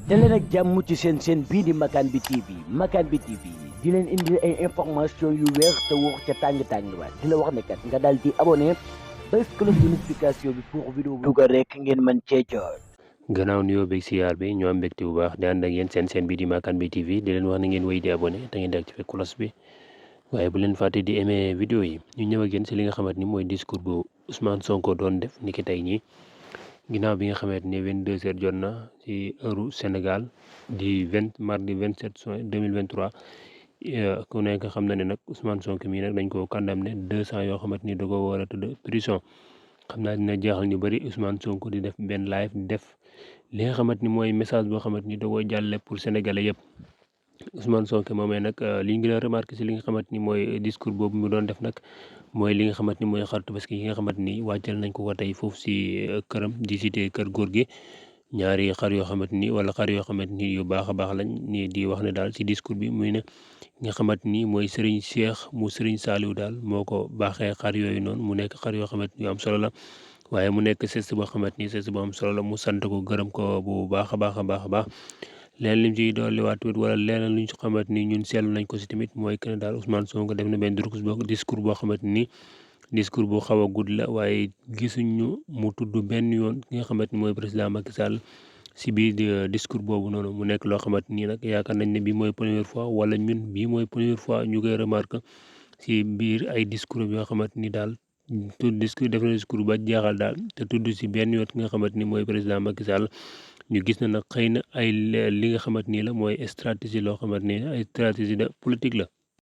daleen ak jàmm ci seen bii di Makane bi TV Makane bi TV di leen indi ay information yu wér te wóor ca tàng-tàng ba di la wax ne kat nga daal di abonné bés cloche de notification bi pour vidéo bu dugal rek ngeen mën cee jot. gannaaw nuyoo beeg siyaar bi ñoo am mbégte bu baax di ànd ak yéen seen bii di Makane bi TV di leen wax na ngeen wéy di abonné te ngeen di activé cloche bi waaye bu leen fàtte di aimé vidéo yi ñu ñëw ak yéen si li nga xamante ni mooy discours bu Ousmane Sonko doon def niki tey ñii ginnaaw bi nga xamante ni 22h jot na ci heure Sénégal di mardi 27 juin 2023 ku nekk xam na ne nag Ousmane Sonko mii nag dañ koo condamné 200 yoo xamante ni da ko war a tëdd prison xam naa dina jaaxal ñu bëri Ousmane Sonko di def benn live di def li nga xamante ni mooy message boo xamante ni da koo jàlle pour sénégalais yëpp Ousmane Sonko moomee nag li ñu gën a remarqué si li nga xamante ni mooy discours boobu mu doon def nag mooy li nga xamante ni mooy xaritu parce que yi nga xamante ni wàccal nañ ko tey foofu si këram di cité kër góor gi ñaari xar yoo xamante ni wala xar yoo xamante ni yu baax a baax lañ ni di wax ne daal si discours bi muy ne nga xamante ni mooy Serigne Cheikh mu Serigne Saliou daal moo ko baaxee xar yooyu noonu mu nekk xar yoo xamante ni yu am solo la waaye mu nekk geste boo xamante ni geste bu am solo la mu sant ko gërëm ko bu baax a baax a baax a baax leen lim ciy dolliwaat tamit wala leneen lu ñu xamante ni ñun seetlu nañ ko si tamit mooy que ne daal Ousmane Sonko def na benn discours boo xamante ni discours bu xaw a gudd la waaye gisuñu mu tudd benn yoon ki nga xamante ni mooy président Macky Sall si biir discours boobu noonu mu nekk loo xamante ni nag yaakaar nañ ne bii mooy première fois wala ñun bii mooy première fois ñu koy remarque si biir ay discours yoo xamante ni daal def na discours ba jeexal daal te tudd si benn yoon ki nga xamante ni mooy président Macky Sall ñu gis na nag xëy na ay li nga xamante ni la mooy stratégie loo xamante ni ay stratégie de politique la